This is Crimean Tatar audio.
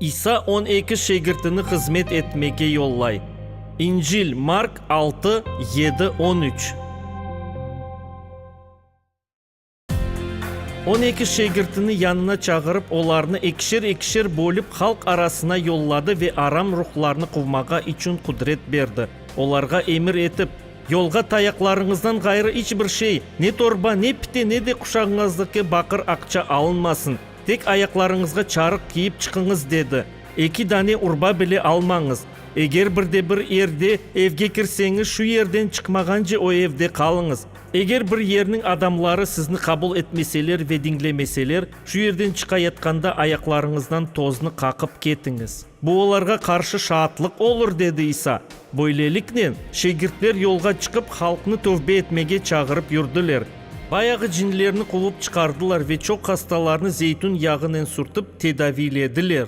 İsa on eki şegirtini hızmet etmege yollay, İncil, Mark, altı, yedi, on üç. On eki şegirtini yanına çağırıp, olarnı ekişer-ekişer bölip, halq arasına yolladı ve aram ruhlarnı quvmağa içün qudret berdi. Olarğa emir etip, Yolğa tayaqlarıñızdan ğayrı iç bir şey, ne torba, ne pite, ne de quşağıñızdaki baqır aqça alınmasın. Tek ayaqlarıñızğa çarıq kiyip çıqıñız, dedi. Eki dane urba bile almañız. Eger bir de bir yerde evge kirseñiz, şu yerden çıqmağance o evde qalıñız. Eger bir yerniñ adamları sizni qabul etmeseler ve diñlemeseler, şu yerden çıqayatqanda ayaqlarıñızdan toznı qaqıp ketiñiz. Bu olarğa qarşı şaatlıq olur, dedi İsa. Böyleliknen, şegirtler yolğa çıqıp, halqnı tövbe etmege çağırıp yürdiler. Bayağı cinlerni quvıp çıqardılar ve çoq hastalarnı zeytün yağınen sürtip, tedaviylediler.